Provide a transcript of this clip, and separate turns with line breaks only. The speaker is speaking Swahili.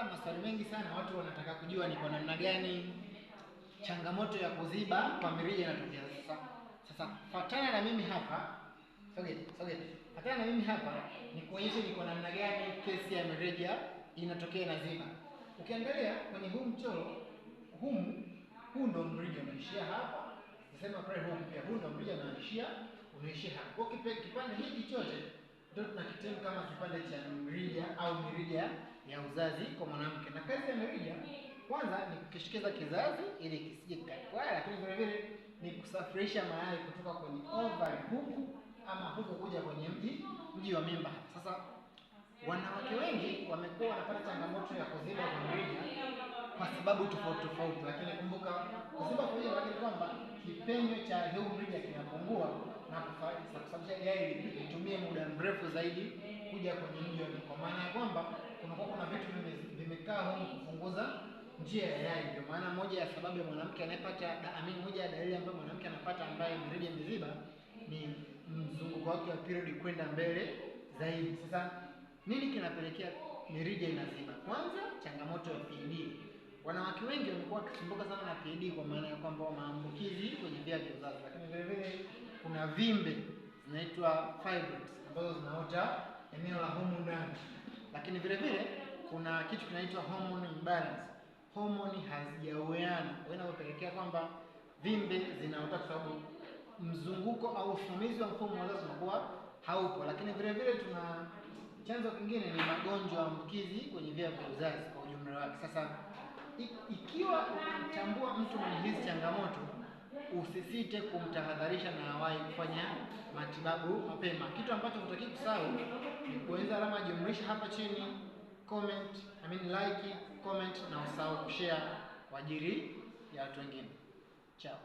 Nimepata maswali mengi sana, watu wanataka kujua ni kwa namna gani changamoto ya kuziba kwa mirija inatokea. Sasa fuatana na mimi hapa. Sogea, sogea. Fuatana na mimi hapa nikuonyeshe ni kwa namna gani kesi ya mirija inatokea inaziba. Ukiangalia kwenye huu mchoro, huu ndo mrija unaishia hapa. Nasema pale huu pia, huu ndo mrija unaishia hapa. Kwa kipande hiki chote ndio tunakitenga kama kipande cha mrija au mirija ya uzazi kwa mwanamke. Na kazi ya mirija kwanza ni kukishikiza kizazi ili kisije kikakwaa, lakini vile vile ni kusafirisha mayai kutoka kwenye ovary huku ama huku kuja kwenye mji wa mimba. Sasa wanawake wengi wamekuwa wanapata changamoto ya kuziba kwa mirija kwa sababu tofauti tofauti, lakini kumbuka kuziba kwa mirija ni kwamba kipenyo cha huu mrija kinapungua na kusababisha yai litumie muda mrefu zaidi kuja kwenye mji wa mimba, kwa maana ya kwamba kuna vitu vimekaa humu kupunguza njia ya yai. Ndio maana moja ya sababu ya mwanamke anayepata, moja ya dalili ambayo mwanamke anapata ambaye mirija imeziba ni mzunguko wake wa period kwenda mbele zaidi. Sasa nini kinapelekea mirija inaziba? Kwanza, changamoto ya PID. Wanawake wengi wamekuwa wakisumbuka sana na PID kwa maana ya kwamba maambukizi kwenye via vya uzazi, lakini vile vile kuna vimbe zinaitwa fibroids ambazo zinaota eneo la humu ndani. Lakini vile vile kuna kitu kinaitwa hormone imbalance. Homoni hazijawiana, kwa hiyo inapelekea kwamba vimbe zinaota kwa sababu mzunguko au usimamizi wa mfumo wa uzazi unakuwa haupo. Lakini vile vile tuna chanzo kingine ni magonjwa ya ambukizi kwenye via vya uzazi kwa ujumla wake. Sasa ikiwa ukitambua mtu mwenye hizi changamoto, usisite kumtahadharisha na awahi kufanya matibabu mapema. Kitu ambacho hutaki kusahau ni kubonyeza alama jumlisha hapa chini, comment, like, comment na usahau kushare kwa ajili ya watu wengine. Ciao.